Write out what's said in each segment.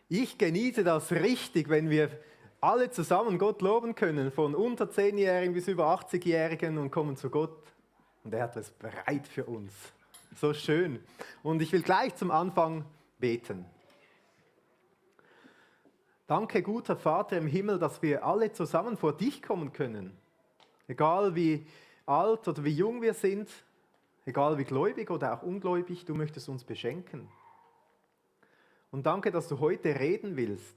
Ich genieße das richtig, wenn wir alle zusammen Gott loben können, von unter 10-Jährigen bis über 80-Jährigen und kommen zu Gott. Und er hat es bereit für uns. So schön. Und ich will gleich zum Anfang beten. Danke, guter Vater im Himmel, dass wir alle zusammen vor dich kommen können. Egal wie alt oder wie jung wir sind, egal wie gläubig oder auch ungläubig, du möchtest uns beschenken. Und danke, dass du heute reden willst.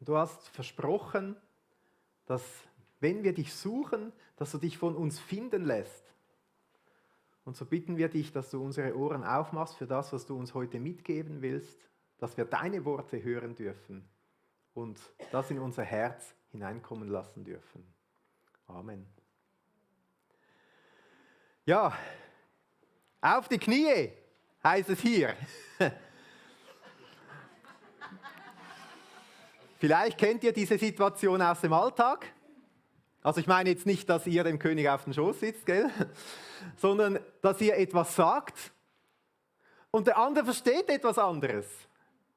Du hast versprochen, dass wenn wir dich suchen, dass du dich von uns finden lässt. Und so bitten wir dich, dass du unsere Ohren aufmachst für das, was du uns heute mitgeben willst, dass wir deine Worte hören dürfen und das in unser Herz hineinkommen lassen dürfen. Amen. Ja, auf die Knie heißt es hier. Vielleicht kennt ihr diese Situation aus dem Alltag. Also ich meine jetzt nicht, dass ihr dem König auf dem Schoß sitzt, gell? Sondern dass ihr etwas sagt und der andere versteht etwas anderes.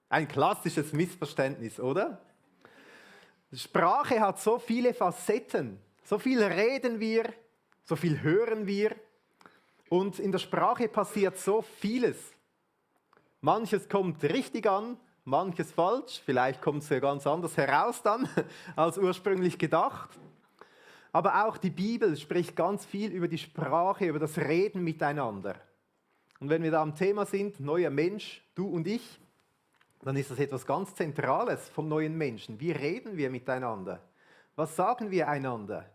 Ein klassisches Missverständnis, oder? Sprache hat so viele Facetten. So viel reden wir, so viel hören wir. Und in der Sprache passiert so vieles. Manches kommt richtig an, manches falsch, vielleicht kommt es ja ganz anders heraus dann, als ursprünglich gedacht. Aber auch die Bibel spricht ganz viel über die Sprache, über das Reden miteinander. Und wenn wir da am Thema sind, neuer Mensch, du und ich, dann ist das etwas ganz Zentrales vom neuen Menschen. Wie reden wir miteinander? Was sagen wir einander?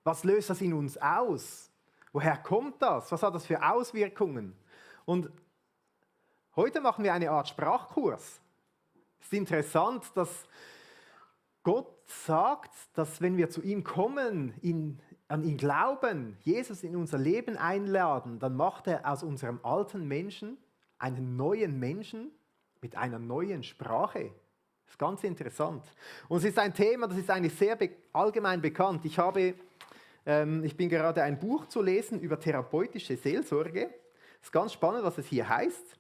Was löst das in uns aus? Woher kommt das? Was hat das für Auswirkungen? Und heute machen wir eine Art Sprachkurs. Es ist interessant, dass Gott sagt, dass wenn wir zu ihm kommen, an ihn glauben, Jesus in unser Leben einladen, dann macht er aus unserem alten Menschen einen neuen Menschen mit einer neuen Sprache. Das ist ganz interessant. Und es ist ein Thema, das ist eigentlich sehr allgemein bekannt. Ich bin gerade ein Buch zu lesen über therapeutische Seelsorge. Es ist ganz spannend, was es hier heißt.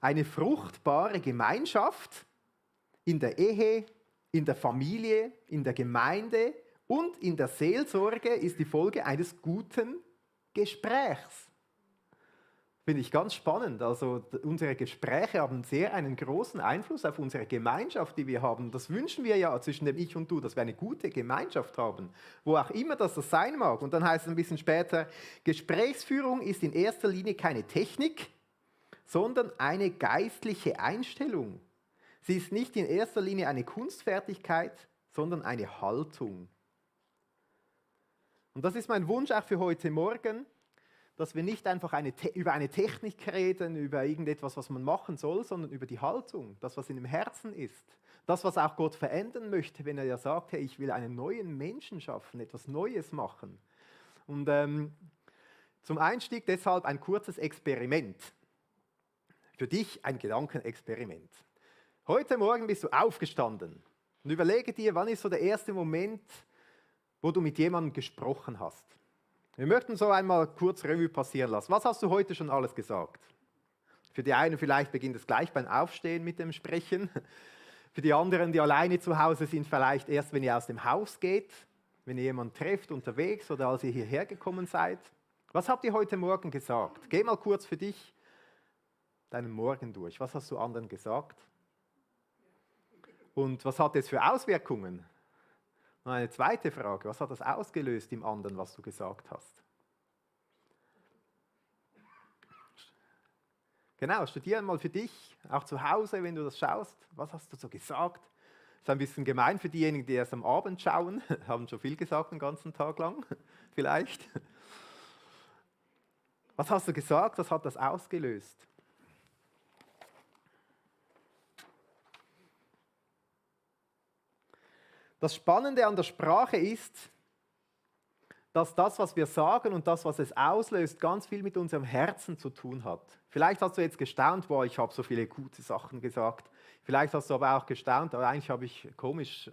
Eine fruchtbare Gemeinschaft in der Ehe, in der Familie, in der Gemeinde und in der Seelsorge ist die Folge eines guten Gesprächs. Finde ich ganz spannend. Also unsere Gespräche haben sehr einen großen Einfluss auf unsere Gemeinschaft, die wir haben. Das wünschen wir ja zwischen dem Ich und Du, dass wir eine gute Gemeinschaft haben, wo auch immer das sein mag. Und dann heißt es ein bisschen später, Gesprächsführung ist in erster Linie keine Technik, sondern eine geistliche Einstellung. Sie ist nicht in erster Linie eine Kunstfertigkeit, sondern eine Haltung. Und das ist mein Wunsch auch für heute Morgen, dass wir nicht einfach über eine Technik reden, über irgendetwas, was man machen soll, sondern über die Haltung, das, was in dem Herzen ist. Das, was auch Gott verändern möchte, wenn er ja sagt, hey, ich will einen neuen Menschen schaffen, etwas Neues machen. Und zum Einstieg deshalb ein kurzes Experiment. Für dich ein Gedankenexperiment. Heute Morgen bist du aufgestanden und überlege dir, wann ist so der erste Moment, wo du mit jemandem gesprochen hast. Wir möchten so einmal kurz Revue passieren lassen. Was hast du heute schon alles gesagt? Für die einen vielleicht beginnt es gleich beim Aufstehen mit dem Sprechen. Für die anderen, die alleine zu Hause sind, vielleicht erst, wenn ihr aus dem Haus geht, wenn ihr jemanden trefft unterwegs oder als ihr hierher gekommen seid. Was habt ihr heute Morgen gesagt? Geh mal kurz für dich deinen Morgen durch. Was hast du anderen gesagt? Und was hat es für Auswirkungen? Und eine zweite Frage, was hat das ausgelöst im anderen, was du gesagt hast? Genau, studiere mal für dich, auch zu Hause, wenn du das schaust. Was hast du so gesagt? Das ist ein bisschen gemein für diejenigen, die erst am Abend schauen, haben schon viel gesagt den ganzen Tag lang, vielleicht. Was hast du gesagt, was hat das ausgelöst? Das Spannende an der Sprache ist, dass das, was wir sagen und das, was es auslöst, ganz viel mit unserem Herzen zu tun hat. Vielleicht hast du jetzt gestaunt, boah, ich habe so viele gute Sachen gesagt. Vielleicht hast du aber auch gestaunt, aber eigentlich habe ich komisch,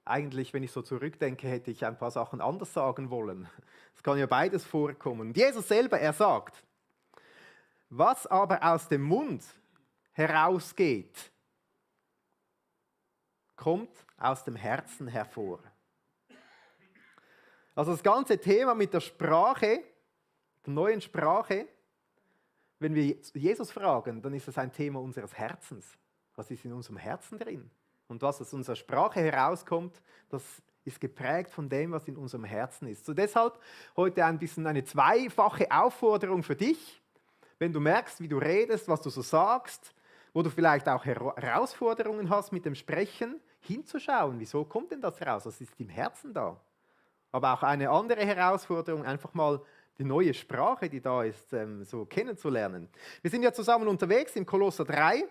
eigentlich, wenn ich so zurückdenke, hätte ich ein paar Sachen anders sagen wollen. Es kann ja beides vorkommen. Und Jesus selber, er sagt, was aber aus dem Mund herausgeht, kommt aus dem Herzen hervor. Also das ganze Thema mit der Sprache, der neuen Sprache, wenn wir Jesus fragen, dann ist es ein Thema unseres Herzens. Was ist in unserem Herzen drin? Und was aus unserer Sprache herauskommt, das ist geprägt von dem, was in unserem Herzen ist. So deshalb heute ein bisschen eine zweifache Aufforderung für dich, wenn du merkst, wie du redest, was du so sagst, wo du vielleicht auch Herausforderungen hast mit dem Sprechen, hinzuschauen, wieso kommt denn das raus? Was ist im Herzen da? Aber auch eine andere Herausforderung, einfach mal die neue Sprache, die da ist, so kennenzulernen. Wir sind ja zusammen unterwegs im Kolosser 3.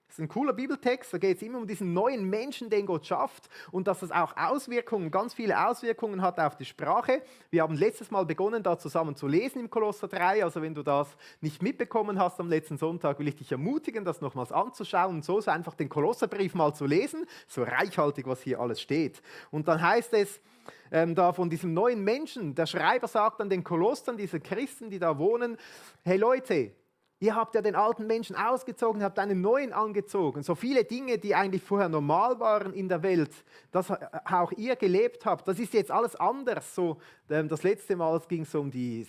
Das ist ein cooler Bibeltext, da geht es immer um diesen neuen Menschen, den Gott schafft und dass es auch Auswirkungen, ganz viele Auswirkungen hat auf die Sprache. Wir haben letztes Mal begonnen, da zusammen zu lesen im Kolosser 3, also wenn du das nicht mitbekommen hast am letzten Sonntag, will ich dich ermutigen, das nochmals anzuschauen und so einfach den Kolosserbrief mal zu lesen, so reichhaltig, was hier alles steht. Und dann heißt es da von diesem neuen Menschen, der Schreiber sagt an den Kolossern, diese Christen, die da wohnen, hey Leute, ihr habt ja den alten Menschen ausgezogen, habt einen neuen angezogen. So viele Dinge, die eigentlich vorher normal waren in der Welt, das auch ihr gelebt habt, das ist jetzt alles anders. So, das letzte Mal ging es um die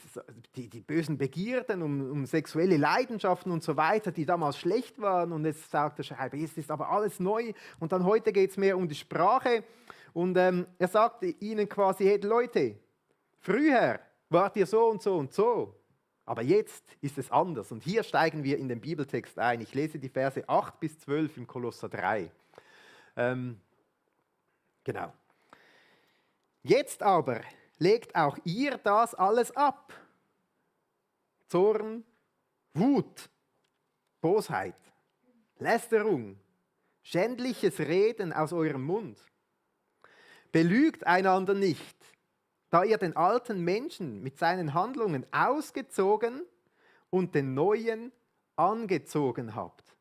bösen Begierden, um sexuelle Leidenschaften und so weiter, die damals schlecht waren. Und jetzt sagt der Schreiber, jetzt ist aber alles neu. Und dann heute geht es mehr um die Sprache. Und er sagt ihnen quasi, hey Leute, früher wart ihr so und so und so. Aber jetzt ist es anders und hier steigen wir in den Bibeltext ein. Ich lese die Verse 8 bis 12 im Kolosser 3. Genau. Jetzt aber legt auch ihr das alles ab. Zorn, Wut, Bosheit, Lästerung, schändliches Reden aus eurem Mund. Belügt einander nicht, da ihr den alten Menschen mit seinen Handlungen ausgezogen und den neuen angezogen habt,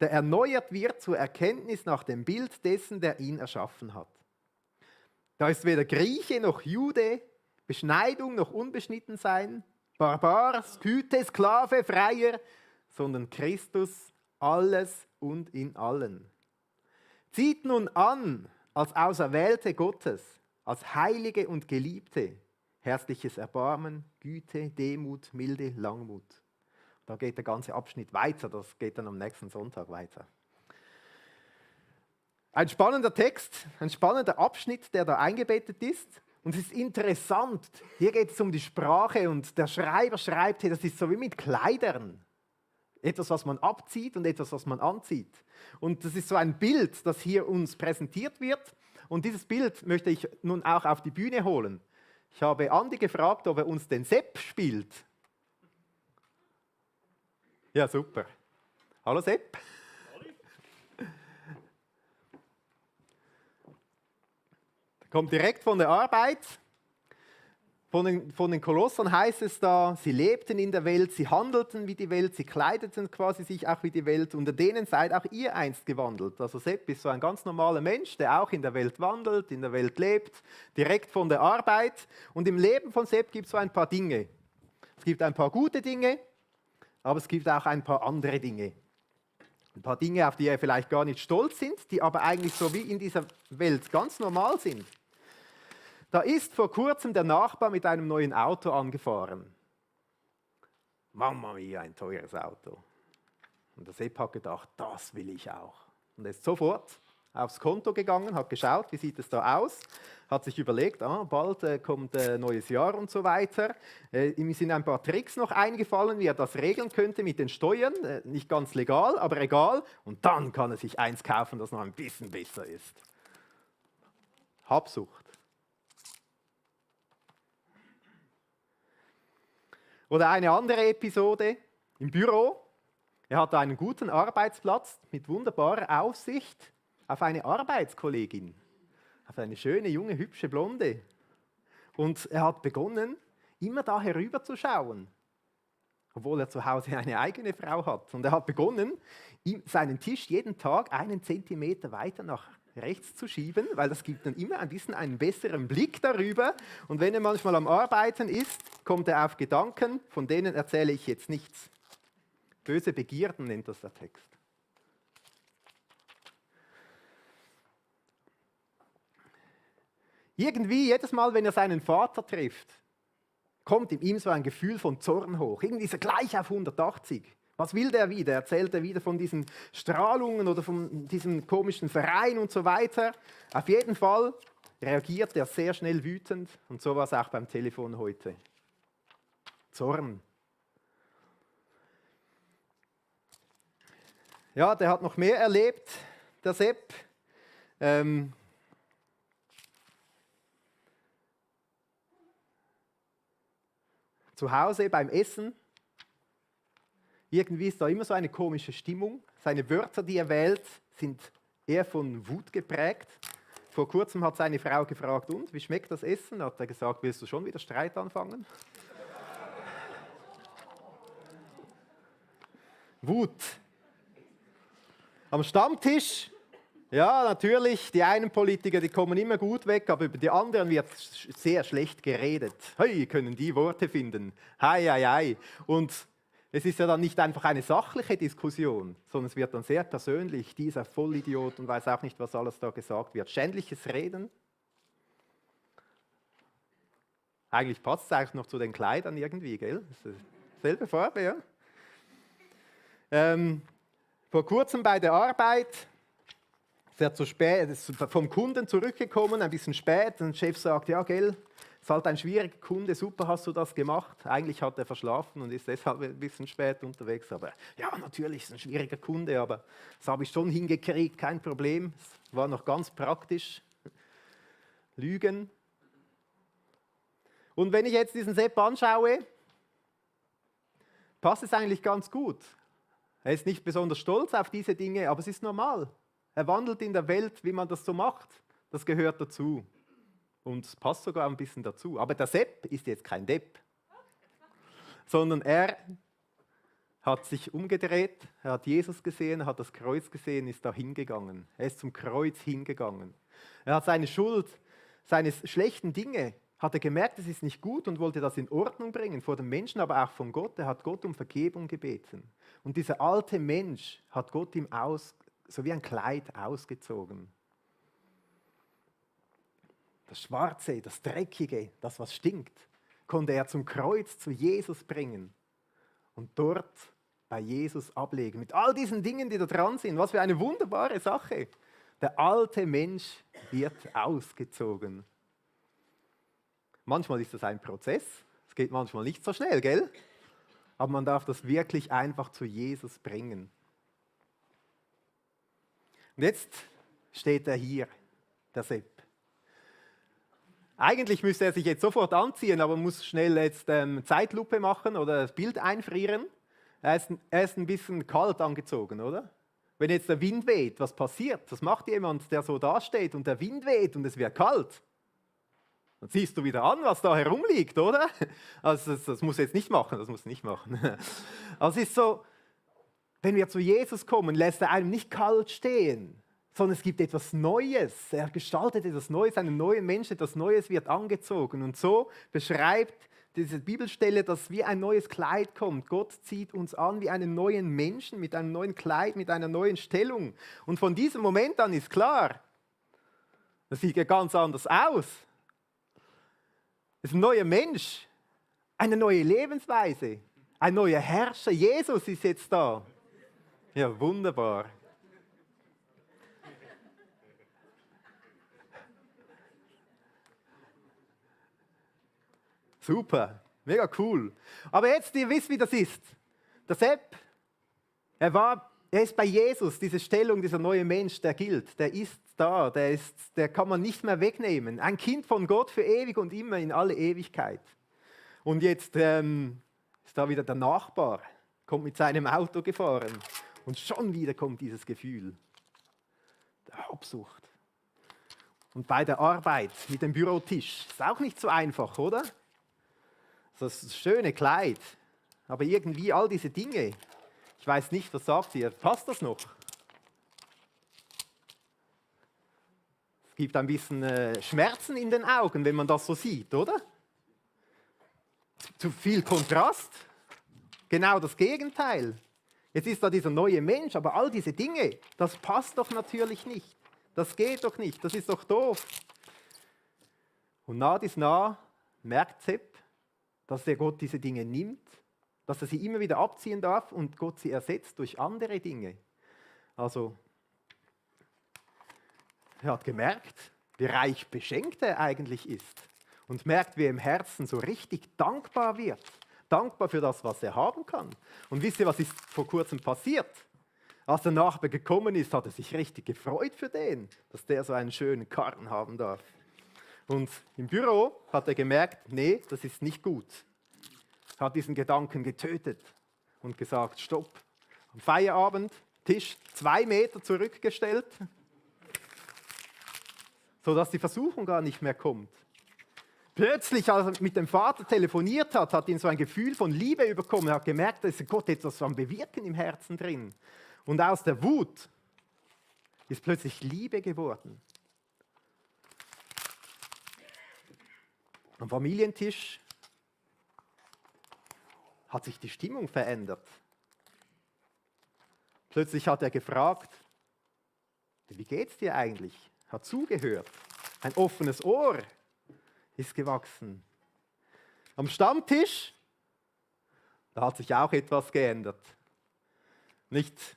der erneuert wird zur Erkenntnis nach dem Bild dessen, der ihn erschaffen hat. Da ist weder Grieche noch Jude, Beschneidung noch Unbeschnittensein, Barbar, Skythe, Sklave, Freier, sondern Christus alles und in allen. Zieht nun an als Auserwählte Gottes, als Heilige und Geliebte, herzliches Erbarmen, Güte, Demut, Milde, Langmut. Da geht der ganze Abschnitt weiter, das geht dann am nächsten Sonntag weiter. Ein spannender Text, ein spannender Abschnitt, der da eingebettet ist. Und es ist interessant, hier geht es um die Sprache und der Schreiber schreibt, hey, das ist so wie mit Kleidern. Etwas, was man abzieht und etwas, was man anzieht. Und das ist so ein Bild, das hier uns präsentiert wird. Und dieses Bild möchte ich nun auch auf die Bühne holen. Ich habe Andi gefragt, ob er uns den Sepp spielt. Ja, super. Hallo Sepp. Er kommt direkt von der Arbeit. Von den Kolossern heißt es da, sie lebten in der Welt, sie handelten wie die Welt, sie kleideten quasi sich auch wie die Welt. Unter denen seid auch ihr einst gewandelt. Also Sepp ist so ein ganz normaler Mensch, der auch in der Welt wandelt, in der Welt lebt, direkt von der Arbeit. Und im Leben von Sepp gibt es so ein paar Dinge. Es gibt ein paar gute Dinge, aber es gibt auch ein paar andere Dinge. Ein paar Dinge, auf die er vielleicht gar nicht stolz sind, die aber eigentlich so wie in dieser Welt ganz normal sind. Da ist vor kurzem der Nachbar mit einem neuen Auto angefahren. Mamma mia, ein teures Auto. Und der Sepp hat gedacht, das will ich auch. Und er ist sofort aufs Konto gegangen, hat geschaut, wie sieht es da aus, hat sich überlegt, bald kommt neues Jahr und so weiter. Ihm sind ein paar Tricks noch eingefallen, wie er das regeln könnte mit den Steuern. Nicht ganz legal, aber egal. Und dann kann er sich eins kaufen, das noch ein bisschen besser ist. Habsucht. Oder eine andere Episode im Büro. Er hatte einen guten Arbeitsplatz mit wunderbarer Aussicht auf eine Arbeitskollegin, auf eine schöne, junge, hübsche Blonde. Und er hat begonnen, immer da herüberzuschauen, obwohl er zu Hause eine eigene Frau hat. Und er hat begonnen, seinen Tisch jeden Tag 1 Zentimeter weiter nach rechts zu schieben, weil das gibt dann immer ein bisschen einen besseren Blick darüber. Und wenn er manchmal am Arbeiten ist, kommt er auf Gedanken, von denen erzähle ich jetzt nichts. Böse Begierden nennt das der Text. Irgendwie, jedes Mal, wenn er seinen Vater trifft, kommt in ihm so ein Gefühl von Zorn hoch. Irgendwie ist er gleich auf 180. Was will der wieder? Erzählt er wieder von diesen Strahlungen oder von diesem komischen Verein und so weiter? Auf jeden Fall reagiert er sehr schnell wütend und so war es auch beim Telefon heute. Zorn. Ja, der hat noch mehr erlebt, der Sepp. Zu Hause beim Essen. Irgendwie ist da immer so eine komische Stimmung. Seine Wörter, die er wählt, sind eher von Wut geprägt. Vor kurzem hat seine Frau gefragt, und, wie schmeckt das Essen? Hat er gesagt, willst du schon wieder Streit anfangen? Wut. Am Stammtisch, ja, natürlich, die einen Politiker, die kommen immer gut weg, aber über die anderen wird sehr schlecht geredet. Hey, können die Worte finden? Hei, hei, hei. Und es ist ja dann nicht einfach eine sachliche Diskussion, sondern es wird dann sehr persönlich, dieser Vollidiot und weiß auch nicht, was alles da gesagt wird. Schändliches Reden. Eigentlich passt es eigentlich noch zu den Kleidern irgendwie, gell? Selbe Farbe, ja. Vor kurzem bei der Arbeit ist er zu spät, ist vom Kunden zurückgekommen, ein bisschen spät. Und der Chef sagt, ja, gell, ist halt ein schwieriger Kunde, super hast du das gemacht. Eigentlich hat er verschlafen und ist deshalb ein bisschen spät unterwegs. Aber ja, natürlich ist ein schwieriger Kunde, aber das habe ich schon hingekriegt, kein Problem. Es war noch ganz praktisch. Lügen. Und wenn ich jetzt diesen Sepp anschaue, passt es eigentlich ganz gut. Er ist nicht besonders stolz auf diese Dinge, aber es ist normal. Er wandelt in der Welt, wie man das so macht. Das gehört dazu. Und es passt sogar ein bisschen dazu. Aber der Sepp ist jetzt kein Depp, sondern er hat sich umgedreht, er hat Jesus gesehen, er hat das Kreuz gesehen, ist da hingegangen. Er ist zum Kreuz hingegangen. Er hat seine Schuld, seine schlechten Dinge, hat er gemerkt, es ist nicht gut und wollte das in Ordnung bringen, vor den Menschen, aber auch von Gott. Er hat Gott um Vergebung gebeten. Und dieser alte Mensch hat Gott ihm so wie ein Kleid ausgezogen. Das Schwarze, das Dreckige, das, was stinkt, konnte er zum Kreuz zu Jesus bringen und dort bei Jesus ablegen. Mit all diesen Dingen, die da dran sind. Was für eine wunderbare Sache. Der alte Mensch wird ausgezogen. Manchmal ist das ein Prozess. Es geht manchmal nicht so schnell, gell? Aber man darf das wirklich einfach zu Jesus bringen. Und jetzt steht er hier, der Sepp. Eigentlich müsste er sich jetzt sofort anziehen, aber muss schnell jetzt Zeitlupe machen oder das Bild einfrieren. Er ist ein bisschen kalt angezogen, oder? Wenn jetzt der Wind weht, was passiert? Was macht jemand, der so dasteht und der Wind weht und es wird kalt? Dann siehst du wieder an, was da herumliegt, oder? Also das muss jetzt nicht machen, das muss nicht machen. Also es ist so, wenn wir zu Jesus kommen, lässt er einem nicht kalt stehen, sondern es gibt etwas Neues. Er gestaltet etwas Neues, einen neuen Menschen, etwas Neues wird angezogen. Und so beschreibt diese Bibelstelle, dass wie ein neues Kleid kommt. Gott zieht uns an wie einen neuen Menschen mit einem neuen Kleid, mit einer neuen Stellung. Und von diesem Moment an ist klar, das sieht ja ganz anders aus. Es ist ein neuer Mensch, eine neue Lebensweise, ein neuer Herrscher. Jesus ist jetzt da. Ja, wunderbar. Super, mega cool. Aber jetzt, ihr wisst, wie das ist. Der Sepp, er ist bei Jesus, diese Stellung, dieser neue Mensch, der gilt, der ist da, der kann man nicht mehr wegnehmen. Ein Kind von Gott für ewig und immer in alle Ewigkeit. Und jetzt ist da wieder der Nachbar, kommt mit seinem Auto gefahren und schon wieder kommt dieses Gefühl der Habsucht. Und bei der Arbeit mit dem Bürotisch, ist auch nicht so einfach, oder? Das schöne Kleid, aber irgendwie all diese Dinge, ich weiß nicht, was sagt ihr, passt das noch? Es gibt ein bisschen Schmerzen in den Augen, wenn man das so sieht, oder? Zu viel Kontrast, genau das Gegenteil. Jetzt ist da dieser neue Mensch, aber all diese Dinge, das passt doch natürlich nicht. Das geht doch nicht, das ist doch doof. Und nah dies nah merkt Sepp, dass der Gott diese Dinge nimmt, dass er sie immer wieder abziehen darf und Gott sie ersetzt durch andere Dinge. Also er hat gemerkt, wie reich beschenkt er eigentlich ist und merkt, wie er im Herzen so richtig dankbar wird. Dankbar für das, was er haben kann. Und wisst ihr, was ist vor kurzem passiert? Als der Nachbar gekommen ist, hat er sich richtig gefreut für den, dass der so einen schönen Karren haben darf. Und im Büro hat er gemerkt, nee, das ist nicht gut. Er hat diesen Gedanken getötet und gesagt, stopp. Am Feierabend, Tisch 2 Meter zurückgestellt, sodass die Versuchung gar nicht mehr kommt. Plötzlich, als er mit dem Vater telefoniert hat, hat ihn so ein Gefühl von Liebe bekommen. Er hat gemerkt, da ist Gott etwas am Bewirken im Herzen drin. Und aus der Wut ist plötzlich Liebe geworden. Am Familientisch hat sich die Stimmung verändert. Plötzlich hat er gefragt, wie geht's dir eigentlich? Hat zugehört. Ein offenes Ohr ist gewachsen. Am Stammtisch, da hat sich auch etwas geändert. Nicht,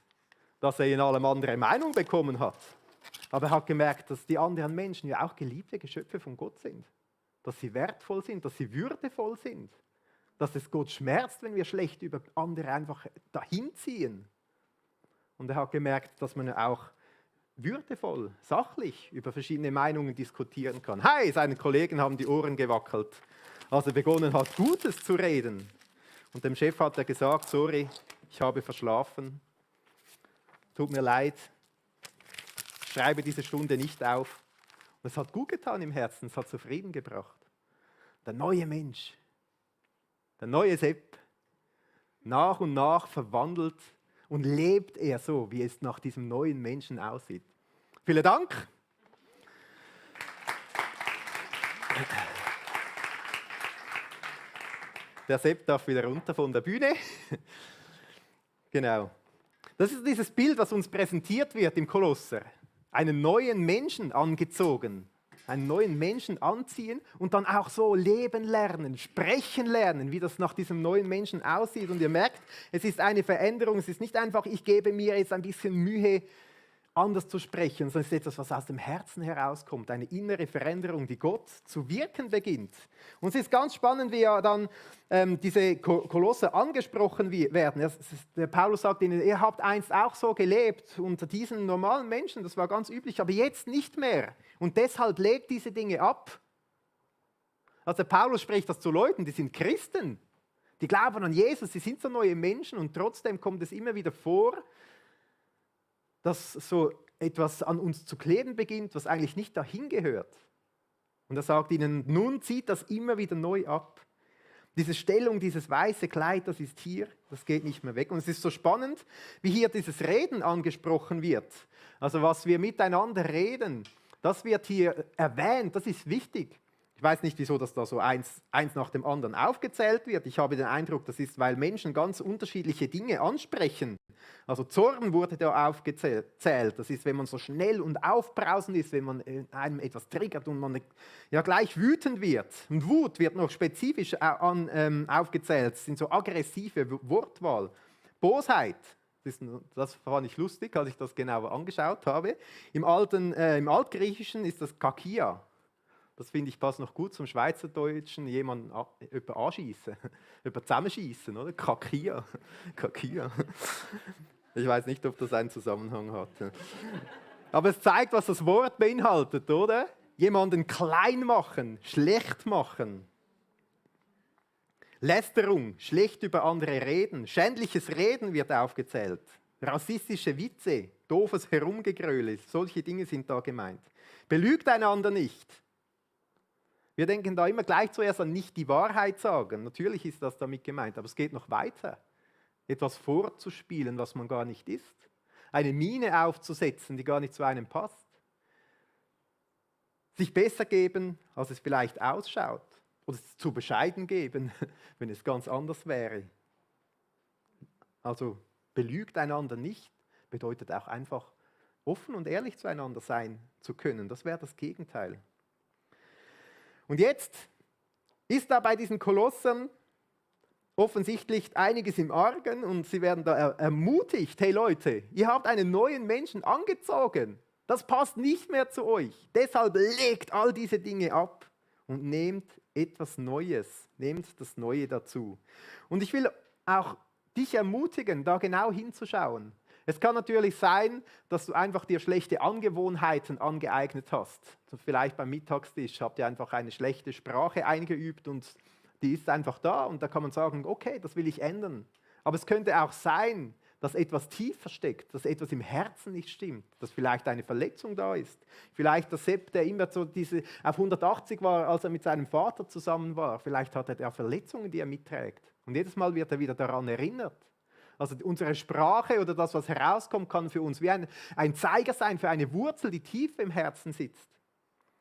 dass er in allem andere Meinung bekommen hat, aber er hat gemerkt, dass die anderen Menschen ja auch geliebte Geschöpfe von Gott sind. Dass sie wertvoll sind, dass sie würdevoll sind. Dass es Gott schmerzt, wenn wir schlecht über andere einfach dahin ziehen. Und er hat gemerkt, dass man auch würdevoll, sachlich über verschiedene Meinungen diskutieren kann. Hey, seinen Kollegen haben die Ohren gewackelt, als er begonnen hat, Gutes zu reden. Und dem Chef hat er gesagt, sorry, ich habe verschlafen, tut mir leid, ich schreibe diese Stunde nicht auf. Und es hat gut getan im Herzen, es hat zu Frieden gebracht. Der neue Mensch, der neue Sepp, nach und nach verwandelt und lebt er so, wie es nach diesem neuen Menschen aussieht. Vielen Dank. Der Sepp darf wieder runter von der Bühne. Genau. Das ist dieses Bild, was uns präsentiert wird im Kolosser. Einen neuen Menschen angezogen. Einen neuen Menschen anziehen und dann auch so leben lernen, sprechen lernen, wie das nach diesem neuen Menschen aussieht. Und ihr merkt, es ist eine Veränderung. Es ist nicht einfach, ich gebe mir jetzt ein bisschen Mühe, anders zu sprechen, sondern es ist etwas, was aus dem Herzen herauskommt. Eine innere Veränderung, die Gott zu wirken beginnt. Und es ist ganz spannend, wie ja dann diese Kolosser angesprochen werden. Der Paulus sagt ihnen, ihr habt einst auch so gelebt unter diesen normalen Menschen, das war ganz üblich, aber jetzt nicht mehr. Und deshalb legt diese Dinge ab. Also der Paulus spricht das zu Leuten, die sind Christen, die glauben an Jesus, sie sind so neue Menschen und trotzdem kommt es immer wieder vor, dass so etwas an uns zu kleben beginnt, was eigentlich nicht dahin gehört. Und er sagt ihnen, nun zieht das immer wieder neu ab. Diese Stellung, dieses weiße Kleid, das ist hier, das geht nicht mehr weg. Und es ist so spannend, wie hier dieses Reden angesprochen wird. Also was wir miteinander reden, das wird hier erwähnt, das ist wichtig. Ich weiß nicht, wieso das da so eins nach dem anderen aufgezählt wird. Ich habe den Eindruck, das ist, weil Menschen ganz unterschiedliche Dinge ansprechen. Also Zorn wurde da aufgezählt. Das ist, wenn man so schnell und aufbrausend ist, wenn man einem etwas triggert und man ja gleich wütend wird. Und Wut wird noch spezifisch aufgezählt. Das sind so aggressive Wortwahl. Bosheit. Das fand ich lustig, als ich das genauer angeschaut habe. Im Altgriechischen ist das Kakia. Das finde ich passt noch gut zum Schweizerdeutschen, jemanden anschießen, jemanden zusammenschießen, oder? Kakia. Kakia. Ich weiß nicht, ob das einen Zusammenhang hat. Aber es zeigt, was das Wort beinhaltet, oder? Jemanden klein machen, schlecht machen. Lästerung, schlecht über andere reden, schändliches Reden wird aufgezählt. Rassistische Witze, doofes Herumgegröle, solche Dinge sind da gemeint. Belügt einander nicht. Wir denken da immer gleich zuerst an nicht die Wahrheit sagen. Natürlich ist das damit gemeint, aber es geht noch weiter. Etwas vorzuspielen, was man gar nicht ist. Eine Miene aufzusetzen, die gar nicht zu einem passt. Sich besser geben, als es vielleicht ausschaut. Oder es zu bescheiden geben, wenn es ganz anders wäre. Also belügt einander nicht, bedeutet auch einfach offen und ehrlich zueinander sein zu können. Das wäre das Gegenteil. Und jetzt ist da bei diesen Kolossern offensichtlich einiges im Argen und sie werden da ermutigt. Hey Leute, ihr habt einen neuen Menschen angezogen. Das passt nicht mehr zu euch. Deshalb legt all diese Dinge ab und nehmt etwas Neues. Nehmt das Neue dazu. Und ich will auch dich ermutigen, da genau hinzuschauen. Es kann natürlich sein, dass du einfach dir schlechte Angewohnheiten angeeignet hast. So vielleicht beim Mittagstisch habt ihr einfach eine schlechte Sprache eingeübt und die ist einfach da und da kann man sagen, okay, das will ich ändern. Aber es könnte auch sein, dass etwas tiefer steckt, dass etwas im Herzen nicht stimmt, dass vielleicht eine Verletzung da ist. Vielleicht der Sepp, der immer so auf 180 war, als er mit seinem Vater zusammen war. Vielleicht hat er Verletzungen, die er mitträgt. Und jedes Mal wird er wieder daran erinnert. Also unsere Sprache oder das, was herauskommt, kann für uns wie ein Zeiger sein für eine Wurzel, die tief im Herzen sitzt.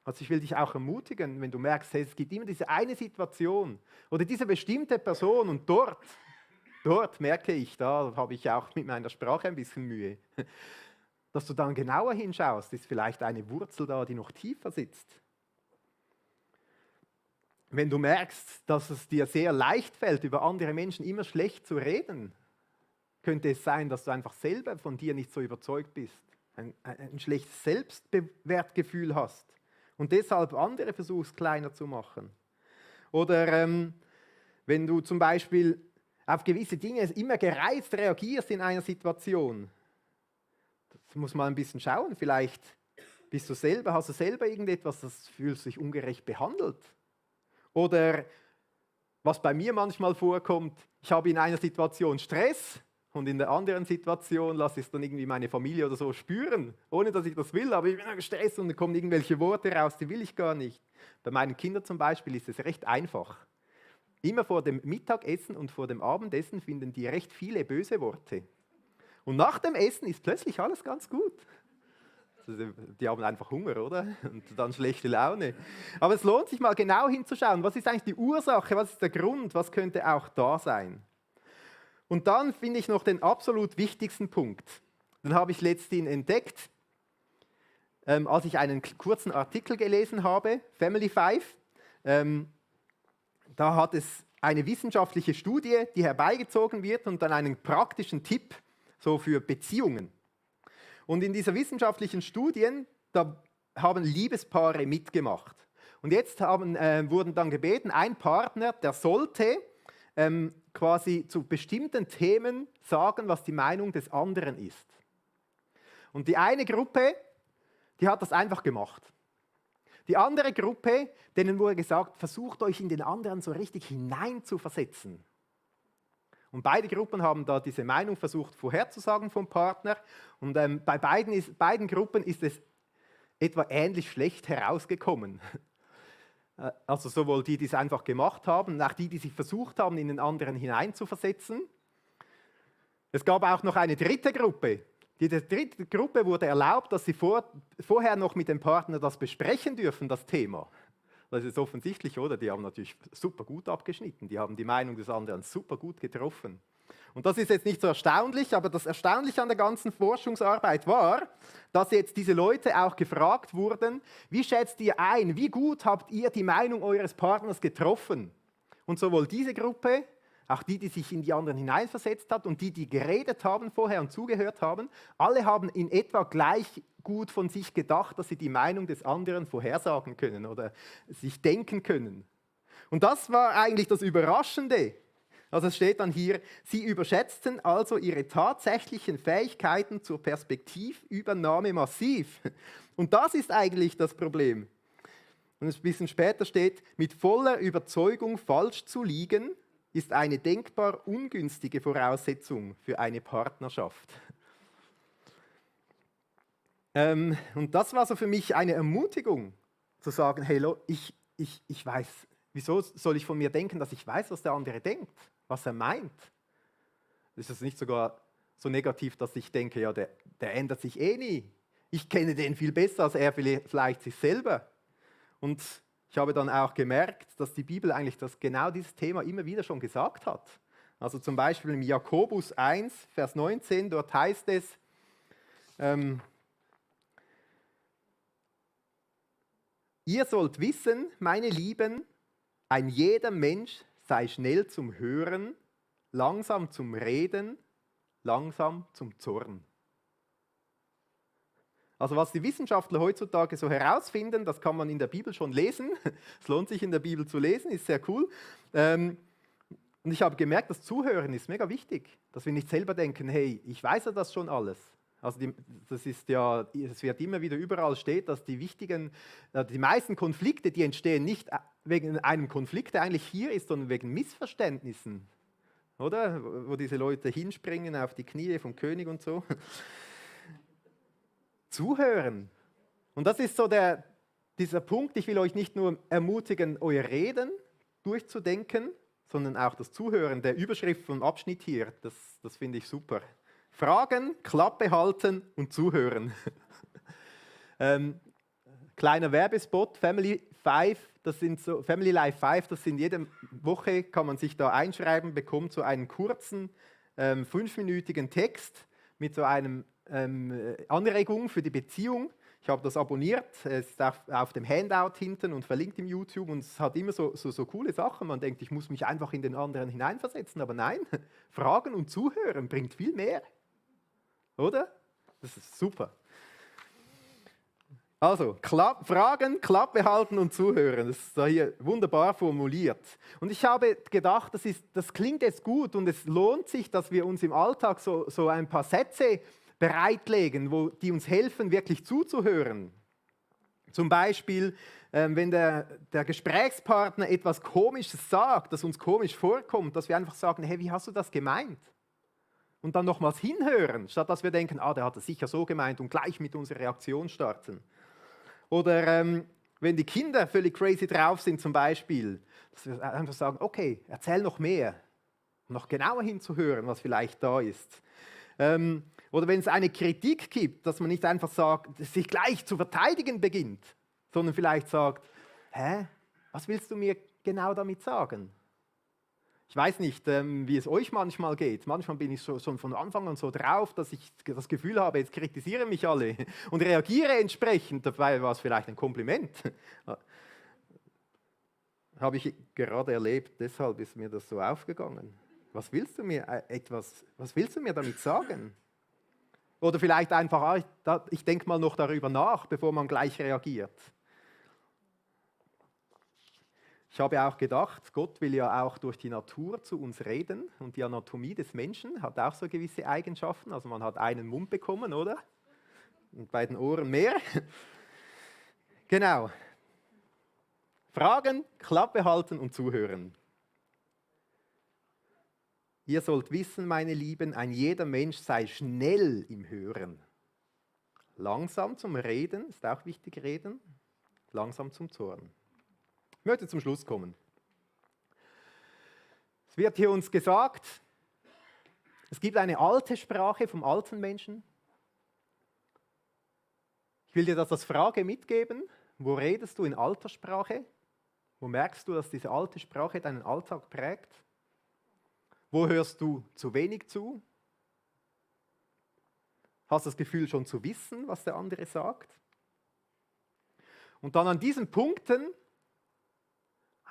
Also ich will dich auch ermutigen, wenn du merkst, hey, es gibt immer diese eine Situation oder diese bestimmte Person und dort merke ich, da habe ich auch mit meiner Sprache ein bisschen Mühe, dass du dann genauer hinschaust, ist vielleicht eine Wurzel da, die noch tiefer sitzt. Wenn du merkst, dass es dir sehr leicht fällt, über andere Menschen immer schlecht zu reden, könnte es sein, dass du einfach selber von dir nicht so überzeugt bist, ein schlechtes Selbstwertgefühl hast und deshalb andere versuchst, kleiner zu machen. Oder wenn du zum Beispiel auf gewisse Dinge immer gereizt reagierst in einer Situation, das muss man ein bisschen schauen, vielleicht hast du selber irgendetwas, das fühlt sich ungerecht behandelt. Oder was bei mir manchmal vorkommt, ich habe in einer Situation Stress, und in der anderen Situation lasse ich es dann irgendwie meine Familie oder so spüren, ohne dass ich das will, aber ich bin gestresst und dann kommen irgendwelche Worte raus, die will ich gar nicht. Bei meinen Kindern zum Beispiel ist es recht einfach. Immer vor dem Mittagessen und vor dem Abendessen finden die recht viele böse Worte. Und nach dem Essen ist plötzlich alles ganz gut. Also die haben einfach Hunger, oder? Und dann schlechte Laune. Aber es lohnt sich mal genau hinzuschauen, was ist eigentlich die Ursache, was ist der Grund, was könnte auch da sein. Und dann finde ich noch den absolut wichtigsten Punkt. Den habe ich letztens entdeckt, als ich einen kurzen Artikel gelesen habe, Family 5. Da hat es eine wissenschaftliche Studie, die herbeigezogen wird und dann einen praktischen Tipp so für Beziehungen. Und in dieser wissenschaftlichen Studie, da haben Liebespaare mitgemacht. Und jetzt wurden dann gebeten, ein Partner, der sollte quasi zu bestimmten Themen sagen, was die Meinung des anderen ist. Und die eine Gruppe, die hat das einfach gemacht. Die andere Gruppe, denen wurde gesagt, versucht euch in den anderen so richtig hineinzuversetzen. Und beide Gruppen haben da diese Meinung versucht vorherzusagen vom Partner. Und bei beiden Gruppen ist es etwa ähnlich schlecht herausgekommen. Also sowohl die, die es einfach gemacht haben, und auch die, die sich versucht haben, in den anderen hineinzuversetzen. Es gab auch noch eine dritte Gruppe. Diese dritte Gruppe wurde erlaubt, dass sie vorher noch mit dem Partner das besprechen dürfen, das Thema. Das ist offensichtlich, oder? Die haben natürlich super gut abgeschnitten. Die haben die Meinung des anderen super gut getroffen. Und das ist jetzt nicht so erstaunlich, aber das Erstaunliche an der ganzen Forschungsarbeit war, dass jetzt diese Leute auch gefragt wurden, wie schätzt ihr ein, wie gut habt ihr die Meinung eures Partners getroffen? Und sowohl diese Gruppe, auch die, die sich in die anderen hineinversetzt hat und die geredet haben vorher und zugehört haben, alle haben in etwa gleich gut von sich gedacht, dass sie die Meinung des anderen vorhersagen können oder sich denken können. Und das war eigentlich das Überraschende. Also es steht dann hier, sie überschätzten also ihre tatsächlichen Fähigkeiten zur Perspektivübernahme massiv. Und das ist eigentlich das Problem. Und ein bisschen später steht, mit voller Überzeugung falsch zu liegen, ist eine denkbar ungünstige Voraussetzung für eine Partnerschaft. Und das war so für mich eine Ermutigung, zu sagen, hey, ich weiß, wieso soll ich von mir denken, dass ich weiß, was der andere denkt, was er meint? Ist es nicht sogar so negativ, dass ich denke, ja, der ändert sich eh nie. Ich kenne den viel besser als er vielleicht sich selber. Und ich habe dann auch gemerkt, dass die Bibel eigentlich genau dieses Thema immer wieder schon gesagt hat. Also zum Beispiel im Jakobus 1, Vers 19, dort heißt es, Ihr sollt wissen, meine Lieben, ein jeder Mensch sei schnell zum Hören, langsam zum Reden, langsam zum Zorn. Also was die Wissenschaftler heutzutage so herausfinden, das kann man in der Bibel schon lesen. Es lohnt sich in der Bibel zu lesen, ist sehr cool. Und ich habe gemerkt, das Zuhören ist mega wichtig, dass wir nicht selber denken, hey, ich weiß ja das schon alles. Also das ist ja, es wird immer wieder überall steht, dass die meisten Konflikte, die entstehen nicht wegen einem Konflikt, der eigentlich hier ist, sondern wegen Missverständnissen. Oder? Wo diese Leute hinspringen auf die Knie vom König und so. Zuhören. Und das ist so dieser Punkt, ich will euch nicht nur ermutigen, euer Reden durchzudenken, sondern auch das Zuhören, der Überschrift vom Abschnitt hier, das finde ich super. Fragen, Klappe halten und zuhören. Kleiner Werbespot, Family Life 5, das sind jede Woche, kann man sich da einschreiben, bekommt so einen kurzen, 5-minütigen Text mit so einem Anregung für die Beziehung. Ich habe das abonniert, es ist auf dem Handout hinten und verlinkt im YouTube und es hat immer so coole Sachen. Man denkt, ich muss mich einfach in den anderen hineinversetzen, aber nein, Fragen und Zuhören bringt viel mehr. Oder? Das ist super. Also, Fragen, Klappe halten und zuhören. Das ist da hier wunderbar formuliert. Und ich habe gedacht, das klingt jetzt gut und es lohnt sich, dass wir uns im Alltag so ein paar Sätze bereitlegen, die uns helfen, wirklich zuzuhören. Zum Beispiel, wenn der Gesprächspartner etwas Komisches sagt, das uns komisch vorkommt, dass wir einfach sagen, hey, wie hast du das gemeint? Und dann nochmals hinhören, statt dass wir denken, der hat es sicher so gemeint und gleich mit unserer Reaktion starten. Oder wenn die Kinder völlig crazy drauf sind zum Beispiel, dass wir einfach sagen, okay, erzähl noch mehr, um noch genauer hinzuhören, was vielleicht da ist. Oder wenn es eine Kritik gibt, dass man nicht einfach sagt, sich gleich zu verteidigen beginnt, sondern vielleicht sagt, was willst du mir genau damit sagen? Ich weiß nicht, wie es euch manchmal geht. Manchmal bin ich schon von Anfang an so drauf, dass ich das Gefühl habe, jetzt kritisieren mich alle und reagiere entsprechend. Dabei war es vielleicht ein Kompliment. Habe ich gerade erlebt, deshalb ist mir das so aufgegangen. Was willst du mir damit sagen? Oder vielleicht einfach, ich denke mal noch darüber nach, bevor man gleich reagiert. Ich habe auch gedacht, Gott will ja auch durch die Natur zu uns reden und die Anatomie des Menschen hat auch so gewisse Eigenschaften. Also man hat einen Mund bekommen, oder? Und bei den Ohren mehr. Genau. Fragen, Klappe halten und zuhören. Ihr sollt wissen, meine Lieben, ein jeder Mensch sei schnell im Hören. Langsam zum Reden, ist auch wichtig reden, langsam zum Zorn. Ich möchte zum Schluss kommen. Es wird hier uns gesagt, es gibt eine alte Sprache vom alten Menschen. Ich will dir das als Frage mitgeben. Wo redest du in alter Sprache? Wo merkst du, dass diese alte Sprache deinen Alltag prägt? Wo hörst du zu wenig zu? Hast das Gefühl, schon zu wissen, was der andere sagt? Und dann an diesen Punkten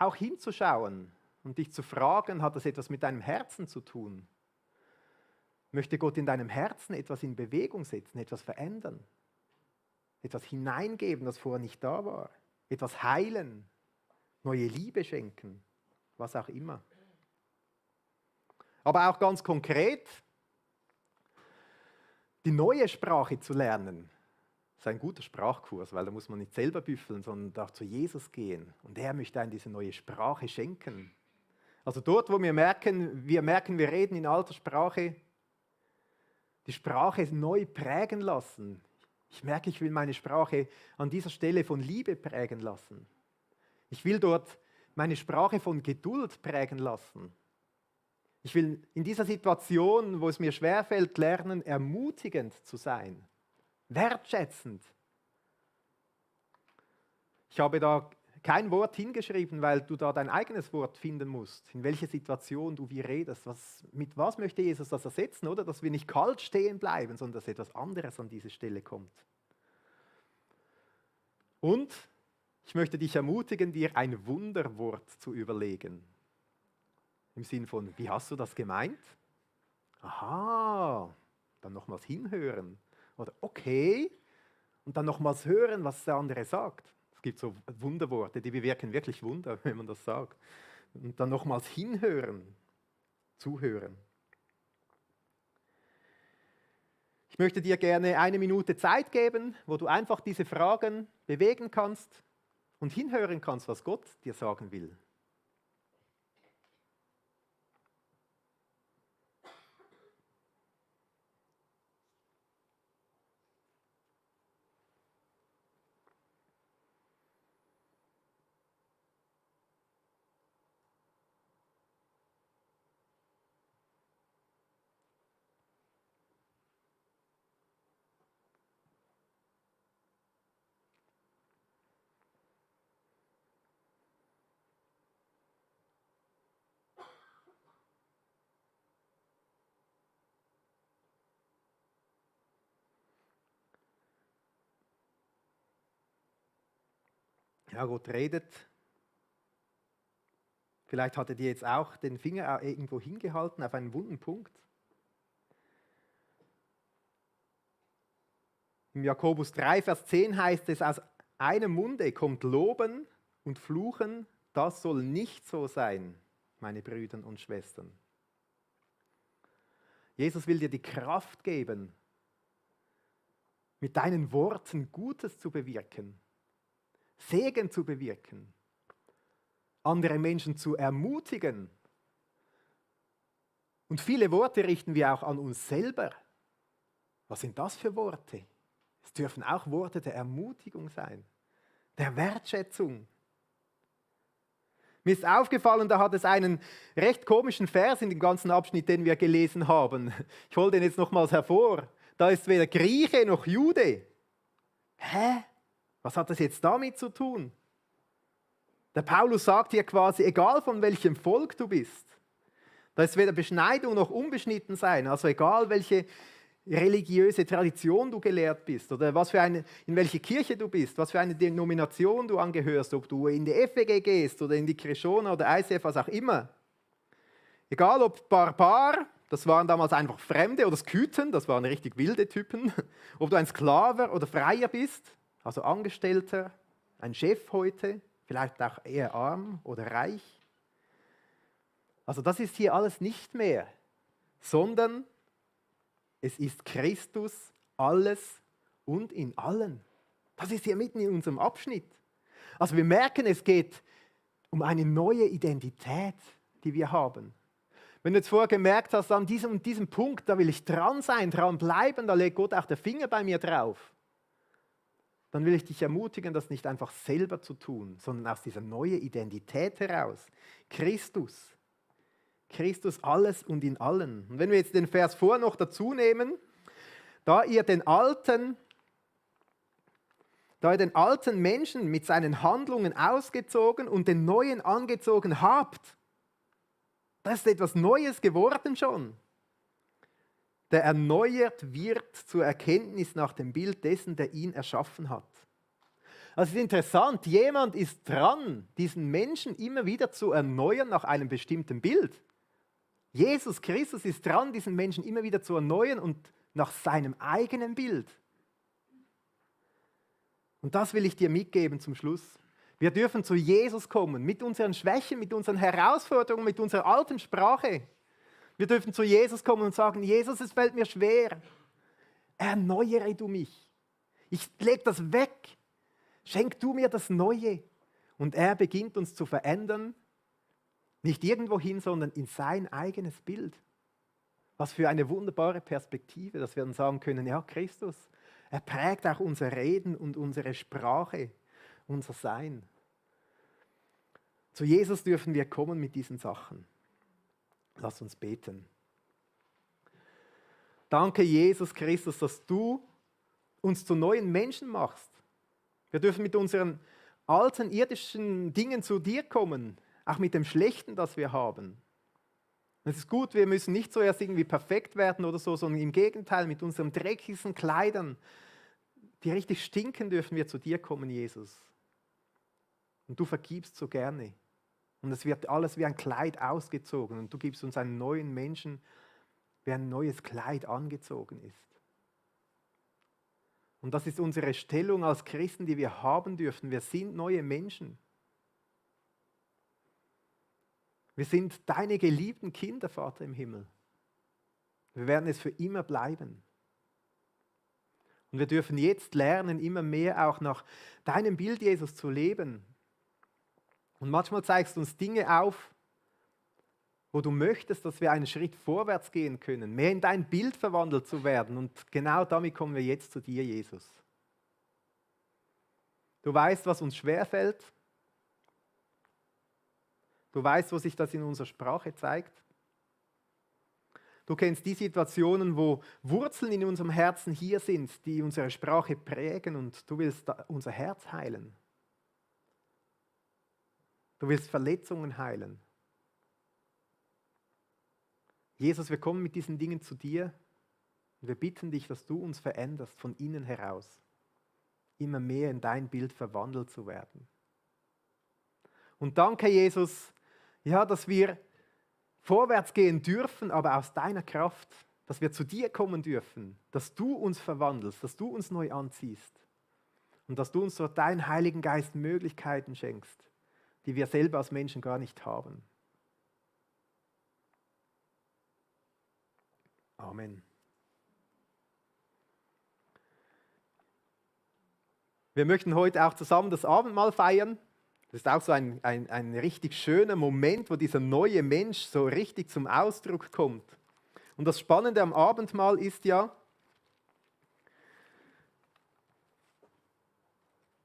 auch hinzuschauen und dich zu fragen, hat das etwas mit deinem Herzen zu tun? Möchte Gott in deinem Herzen etwas in Bewegung setzen, etwas verändern? Etwas hineingeben, das vorher nicht da war? Etwas heilen? Neue Liebe schenken? Was auch immer. Aber auch ganz konkret, die neue Sprache zu lernen. Das ist ein guter Sprachkurs, weil da muss man nicht selber büffeln, sondern darf zu Jesus gehen. Und er möchte einem diese neue Sprache schenken. Also dort, wo wir merken, wir reden in alter Sprache, die Sprache neu prägen lassen. Ich merke, ich will meine Sprache an dieser Stelle von Liebe prägen lassen. Ich will dort meine Sprache von Geduld prägen lassen. Ich will in dieser Situation, wo es mir schwerfällt, lernen, ermutigend zu sein. Wertschätzend. Ich habe da kein Wort hingeschrieben, weil du da dein eigenes Wort finden musst, in welcher Situation du wie redest. Mit was möchte Jesus das ersetzen, oder? Dass wir nicht kalt stehen bleiben, sondern dass etwas anderes an diese Stelle kommt. Und Ich möchte dich ermutigen, dir ein Wunderwort zu überlegen. Im Sinn von, wie hast du das gemeint? Aha, dann nochmals hinhören. Oder okay, und dann nochmals hören, was der andere sagt. Es gibt so Wunderworte, die bewirken wirklich Wunder, wenn man das sagt. Und dann nochmals hinhören, zuhören. Ich möchte dir gerne 1 Minute Zeit geben, wo du einfach diese Fragen bewegen kannst und hinhören kannst, was Gott dir sagen will. Ja, Gott redet. Vielleicht hat er dir jetzt auch den Finger irgendwo hingehalten auf einen wunden Punkt. Im Jakobus 3, Vers 10 heißt es, aus einem Munde kommt Loben und Fluchen, das soll nicht so sein, meine Brüder und Schwestern. Jesus will dir die Kraft geben, mit deinen Worten Gutes zu bewirken, Segen zu bewirken, andere Menschen zu ermutigen. Und viele Worte richten wir auch an uns selber. Was sind das für Worte? Es dürfen auch Worte der Ermutigung sein, der Wertschätzung. Mir ist aufgefallen, da hat es einen recht komischen Vers in dem ganzen Abschnitt, den wir gelesen haben. Ich hole den jetzt nochmals hervor. Da ist weder Grieche noch Jude. Hä? Was hat das jetzt damit zu tun? Der Paulus sagt hier quasi, egal von welchem Volk du bist, da ist weder Beschneidung noch Unbeschnittensein, also egal welche religiöse Tradition du gelehrt bist oder in welche Kirche du bist, was für eine Denomination du angehörst, ob du in die FWG gehst oder in die Krishona oder ICF, was auch immer. Egal ob Barbar, das waren damals einfach Fremde, oder Skythen, das waren richtig wilde Typen, ob du ein Sklave oder Freier bist, also Angestellter, ein Chef heute, vielleicht auch eher arm oder reich. Also das ist hier alles nicht mehr, sondern es ist Christus, alles und in allen. Das ist hier mitten in unserem Abschnitt. Also wir merken, es geht um eine neue Identität, die wir haben. Wenn du jetzt vorher gemerkt hast, an diesem und diesem Punkt, da will ich dran sein, dran bleiben, da legt Gott auch den Finger bei mir drauf. Dann will ich dich ermutigen, das nicht einfach selber zu tun, sondern aus dieser neuen Identität heraus. Christus. Christus alles und in allen. Und wenn wir jetzt den Vers vor noch dazu nehmen, da ihr den alten Menschen mit seinen Handlungen ausgezogen und den neuen angezogen habt, das ist etwas Neues geworden schon. Der erneuert wird zur Erkenntnis nach dem Bild dessen, der ihn erschaffen hat. Also es ist interessant, jemand ist dran, diesen Menschen immer wieder zu erneuern nach einem bestimmten Bild. Jesus Christus ist dran, diesen Menschen immer wieder zu erneuern und nach seinem eigenen Bild. Und das will ich dir mitgeben zum Schluss. Wir dürfen zu Jesus kommen, mit unseren Schwächen, mit unseren Herausforderungen, mit unserer alten Sprache. Wir dürfen zu Jesus kommen und sagen, Jesus, es fällt mir schwer. Erneuere du mich. Ich lege das weg. Schenk du mir das Neue. Und er beginnt uns zu verändern, nicht irgendwo hin, sondern in sein eigenes Bild. Was für eine wunderbare Perspektive, dass wir dann sagen können, ja, Christus, er prägt auch unser Reden und unsere Sprache, unser Sein. Zu Jesus dürfen wir kommen mit diesen Sachen. Lass uns beten. Danke, Jesus Christus, dass du uns zu neuen Menschen machst. Wir dürfen mit unseren alten irdischen Dingen zu dir kommen, auch mit dem Schlechten, das wir haben. Es ist gut, wir müssen nicht zuerst irgendwie perfekt werden oder so, sondern im Gegenteil, mit unseren dreckigsten Kleidern, die richtig stinken, dürfen wir zu dir kommen, Jesus. Und du vergibst so gerne. Und es wird alles wie ein Kleid ausgezogen. Und du gibst uns einen neuen Menschen, wie ein neues Kleid angezogen ist. Und das ist unsere Stellung als Christen, die wir haben dürfen. Wir sind neue Menschen. Wir sind deine geliebten Kinder, Vater im Himmel. Wir werden es für immer bleiben. Und wir dürfen jetzt lernen, immer mehr auch nach deinem Bild, Jesus, zu leben. Und manchmal zeigst du uns Dinge auf, wo du möchtest, dass wir einen Schritt vorwärts gehen können, mehr in dein Bild verwandelt zu werden. Und genau damit kommen wir jetzt zu dir, Jesus. Du weißt, was uns schwerfällt. Du weißt, wo sich das in unserer Sprache zeigt. Du kennst die Situationen, wo Wurzeln in unserem Herzen hier sind, die unsere Sprache prägen, und du willst unser Herz heilen. Du willst Verletzungen heilen. Jesus, wir kommen mit diesen Dingen zu dir und wir bitten dich, dass du uns veränderst von innen heraus, immer mehr in dein Bild verwandelt zu werden. Und danke, Jesus, ja, dass wir vorwärts gehen dürfen, aber aus deiner Kraft, dass wir zu dir kommen dürfen, dass du uns verwandelst, dass du uns neu anziehst und dass du uns durch deinen Heiligen Geist Möglichkeiten schenkst, die wir selber als Menschen gar nicht haben. Amen. Wir möchten heute auch zusammen das Abendmahl feiern. Das ist auch so ein richtig schöner Moment, wo dieser neue Mensch so richtig zum Ausdruck kommt. Und das Spannende am Abendmahl ist ja,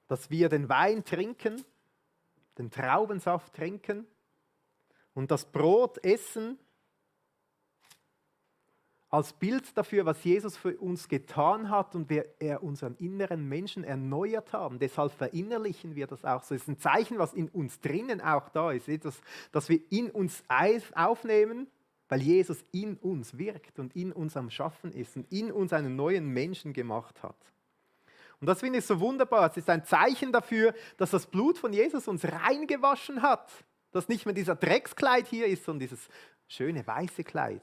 dass wir den Wein trinken, den Traubensaft trinken und das Brot essen als Bild dafür, was Jesus für uns getan hat und er unseren inneren Menschen erneuert haben. Deshalb verinnerlichen wir das auch so. Es ist ein Zeichen, was in uns drinnen auch da ist. Etwas, das wir in uns aufnehmen, weil Jesus in uns wirkt und in uns am Schaffen ist und in uns einen neuen Menschen gemacht hat. Und das finde ich so wunderbar. Es ist ein Zeichen dafür, dass das Blut von Jesus uns reingewaschen hat. Dass nicht mehr dieser Dreckskleid hier ist, sondern dieses schöne weiße Kleid.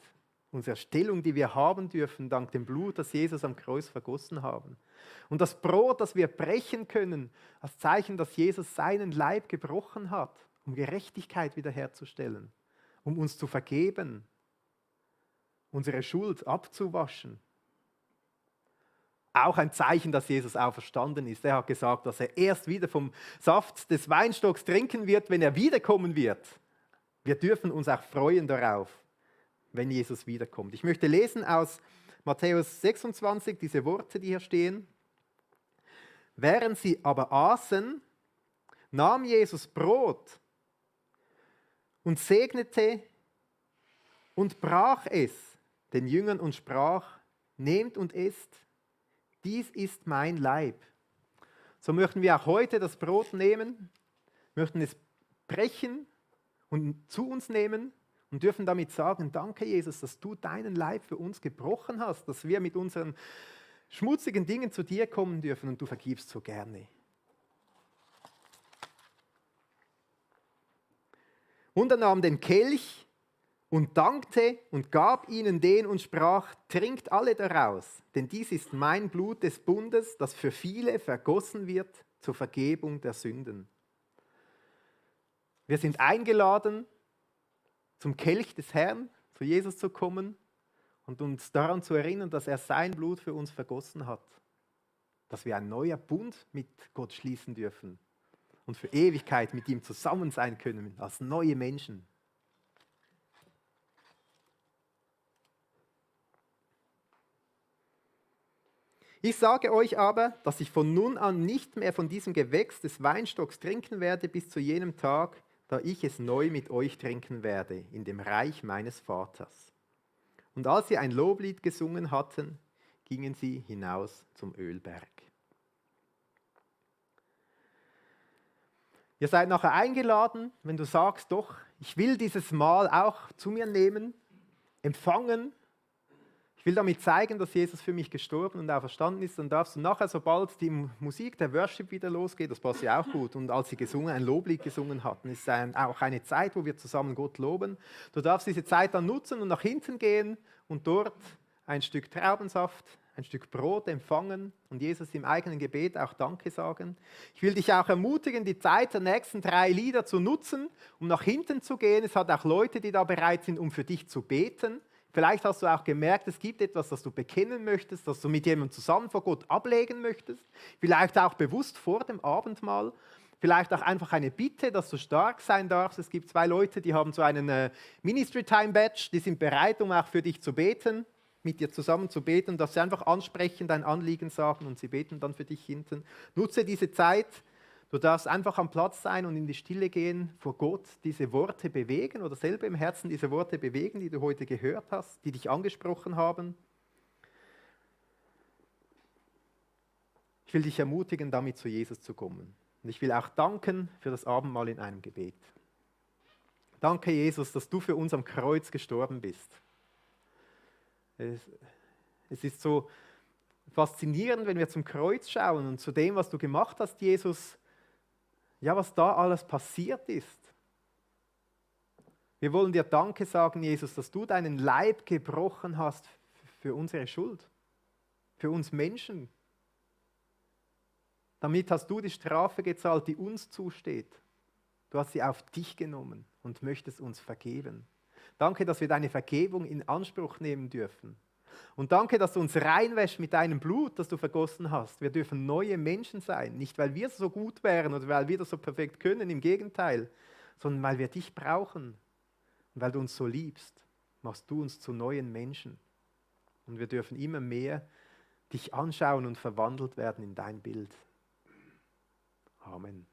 Unsere Stellung, die wir haben dürfen, dank dem Blut, das Jesus am Kreuz vergossen haben. Und das Brot, das wir brechen können, als Zeichen, dass Jesus seinen Leib gebrochen hat, um Gerechtigkeit wiederherzustellen, um uns zu vergeben, unsere Schuld abzuwaschen. Auch ein Zeichen, dass Jesus auferstanden ist. Er hat gesagt, dass er erst wieder vom Saft des Weinstocks trinken wird, wenn er wiederkommen wird. Wir dürfen uns auch freuen darauf, wenn Jesus wiederkommt. Ich möchte lesen aus Matthäus 26, diese Worte, die hier stehen. Während sie aber aßen, nahm Jesus Brot und segnete und brach es den Jüngern und sprach, nehmt und esst, dies ist mein Leib. So möchten wir auch heute das Brot nehmen, möchten es brechen und zu uns nehmen und dürfen damit sagen, danke Jesus, dass du deinen Leib für uns gebrochen hast, dass wir mit unseren schmutzigen Dingen zu dir kommen dürfen und du vergibst so gerne. Und er nahm den Kelch und dankte und gab ihnen den und sprach, trinkt alle daraus, denn dies ist mein Blut des Bundes, das für viele vergossen wird zur Vergebung der Sünden. Wir sind eingeladen, zum Kelch des Herrn, zu Jesus zu kommen und uns daran zu erinnern, dass er sein Blut für uns vergossen hat. Dass wir ein neuer Bund mit Gott schließen dürfen und für Ewigkeit mit ihm zusammen sein können, als neue Menschen. Ich sage euch aber, dass ich von nun an nicht mehr von diesem Gewächs des Weinstocks trinken werde, bis zu jenem Tag, da ich es neu mit euch trinken werde, in dem Reich meines Vaters. Und als sie ein Loblied gesungen hatten, gingen sie hinaus zum Ölberg. Ihr seid nachher eingeladen, wenn du sagst, doch, ich will dieses Mahl auch zu mir nehmen, empfangen. Ich will damit zeigen, dass Jesus für mich gestorben und auferstanden ist. Dann darfst du nachher, sobald die Musik, der Worship wieder losgeht, das passt ja auch gut, und als sie ein Loblied gesungen hatten, ist auch eine Zeit, wo wir zusammen Gott loben. Du darfst diese Zeit dann nutzen und nach hinten gehen und dort ein Stück Traubensaft, ein Stück Brot empfangen und Jesus im eigenen Gebet auch Danke sagen. Ich will dich auch ermutigen, die Zeit der nächsten 3 Lieder zu nutzen, um nach hinten zu gehen. Es hat auch Leute, die da bereit sind, um für dich zu beten. Vielleicht hast du auch gemerkt, es gibt etwas, das du bekennen möchtest, das du mit jemandem zusammen vor Gott ablegen möchtest. Vielleicht auch bewusst vor dem Abendmahl. Vielleicht auch einfach eine Bitte, dass du stark sein darfst. Es gibt 2 Leute, die haben so einen Ministry Time Badge, die sind bereit, um auch für dich zu beten, mit dir zusammen zu beten, dass sie einfach ansprechen, dein Anliegen sagen und sie beten dann für dich hinten. Nutze diese Zeit. Du darfst einfach am Platz sein und in die Stille gehen, vor Gott diese Worte bewegen oder selber im Herzen diese Worte bewegen, die du heute gehört hast, die dich angesprochen haben. Ich will dich ermutigen, damit zu Jesus zu kommen. Und ich will auch danken für das Abendmahl in einem Gebet. Danke, Jesus, dass du für uns am Kreuz gestorben bist. Es ist so faszinierend, wenn wir zum Kreuz schauen und zu dem, was du gemacht hast, Jesus, ja, was da alles passiert ist. Wir wollen dir Danke sagen, Jesus, dass du deinen Leib gebrochen hast für unsere Schuld, für uns Menschen. Damit hast du die Strafe gezahlt, die uns zusteht. Du hast sie auf dich genommen und möchtest uns vergeben. Danke, dass wir deine Vergebung in Anspruch nehmen dürfen. Und danke, dass du uns reinwäschst mit deinem Blut, das du vergossen hast. Wir dürfen neue Menschen sein, nicht weil wir so gut wären oder weil wir das so perfekt können, im Gegenteil, sondern weil wir dich brauchen. Und weil du uns so liebst, machst du uns zu neuen Menschen. Und wir dürfen immer mehr dich anschauen und verwandelt werden in dein Bild. Amen.